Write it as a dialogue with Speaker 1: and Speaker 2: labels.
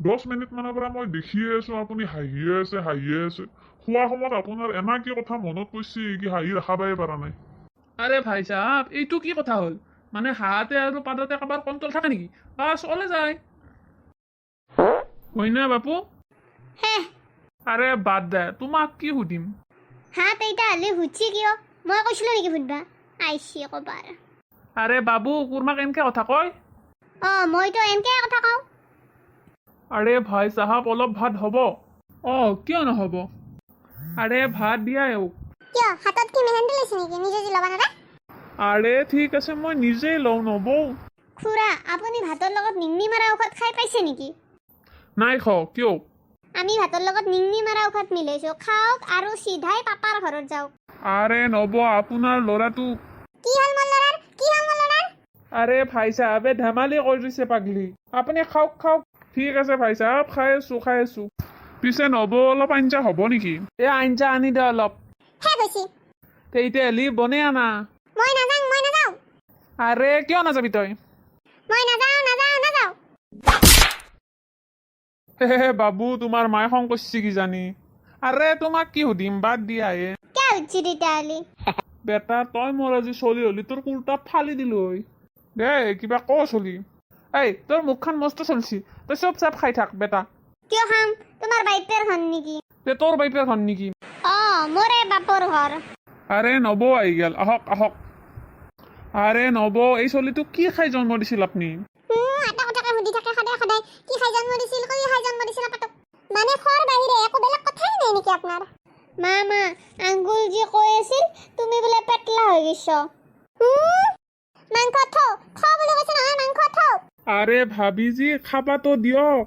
Speaker 1: 10 minute মানৰ পৰা মই দেখিয়ে আছো, আপুনি হাঁহিয়ে আছে, হাঁহিয়ে আছে। খোৱা সময়ত আপোনাৰ এনা কি কথা মনত পৰিছে কি হাঁহি ৰখাবই পৰা নাই?
Speaker 2: আৰে ভাই চাহাব, এইটো কি কথা হ'ল? মানে হাঁহাতে আৰু পাদতে কাৰোবাৰ কণ্ট্ৰল থাকে নেকি? বাছ, ওলে যায়, হয় না বাপু?
Speaker 3: হে।
Speaker 2: আৰে বাদ দে, তোমাক কি সুধিম?
Speaker 3: হা, তেইতা হ'লে সুধছি কিয়? মই কৈছিলো নেকি সুধবা? আইছি কবাৰ।
Speaker 2: আৰে বাবু, কুৰমাক এনকে কথা কয়?
Speaker 3: অঁ, মইতো এনকে কথা কওঁ।
Speaker 2: আৰে ভাই চাহাব, অলপ ভাত হ'ব? অঁ, কিয় নহ'ব? আৰে ভাত দিয়া এওক।
Speaker 3: কিয়, হাতত কি মেহেন্দি লৈছে নেকি? নিজে যি ল'বা নাদা।
Speaker 2: আৰে ঠিক আছে, মই নিজেই লওঁ নবৌ।
Speaker 3: খুৰা, আপুনি ভাতৰ লগত নিংনি মাৰা ঔষধ খাই পাইছে নেকি?
Speaker 2: নাই খাওঁ, কিয়?
Speaker 3: আমি ভাতৰ লগত নিংনি মাৰা ঔষধ মিলাইছোঁ। খাওক আৰু চিধাই পাপাৰ ঘৰত যাওক।
Speaker 2: আৰে নব, আপোনাৰ ল'ৰাটো
Speaker 3: কি হ'ল মোৰ ল'ৰাৰ? কি হ'ল মোৰ ল'ৰাৰ?
Speaker 2: আৰে ভাই চাহাবে ধেমালি কৰি দিছে পাগলি। আপুনি খাওক, খাওক। ঠিক আছে ভাই চাহাব, খাই আছো, খাই আছো।
Speaker 1: পিছে নব, অলপ আঞ্জা হ'ব নেকি?
Speaker 2: এই আঞ্জা আনি দে অলপ।
Speaker 3: হে গৈছি।
Speaker 2: তেতিয়াহ'লে বনাই আনা।
Speaker 3: মই নাযাওঁ, মই নাযাওঁ।
Speaker 2: আৰে কিয় নাযাবি তই?
Speaker 3: মই নাযাওঁ, নাযাওঁ, নাযাওঁ।
Speaker 2: হে বাবু, তোমাৰ মায়ে খং কৰিছে কিজানি। আৰে তোমাক কি সুধিম, বাদ দিয়া হে।
Speaker 3: কিয় সুধছি তেতিয়াহ'লে?
Speaker 2: বেটা, তই মোৰ আজি চলি হলি তোৰ কুৰ্তা ফালি দিলো হয়।
Speaker 1: দেই, কিবা ক চলি।
Speaker 2: এই তোৰ মুখখন মস্ত চলছি। তই চব চাপ খাই থাক বেটা।
Speaker 3: কিয় খাম? তোমাৰ বাইপেৰ ঘৰ নেকি?
Speaker 2: তে তোৰ বাইপেৰ ঘৰ নেকি?
Speaker 3: অঁ, মোৰে বাপৰ ঘৰ।
Speaker 1: আৰে নব আহি গেল, আহক আহক। আৰে নব, এই চলিটোক কি খাই জন্ম দিছিল আপুনি?
Speaker 3: এটা কথাকে সুধি থাকে সদায় সদায়, কি খাই জন্ম দিছিল, কি খাই জন্ম দিছিল আপাটোক। মানে খোৱাৰ বাহিৰে একো বেলেগ কথাই নাই নেকি আপোনাৰ? মা, মা, আঙ্গুল যি কৈ আছিল তুমি বোলে পেটলা হৈ গৈছ। মাংস থ থ বুলি কৈছে নহয়, মাংস থ।
Speaker 1: আৰে ভাবিজি, খাবাতো দিয়ক।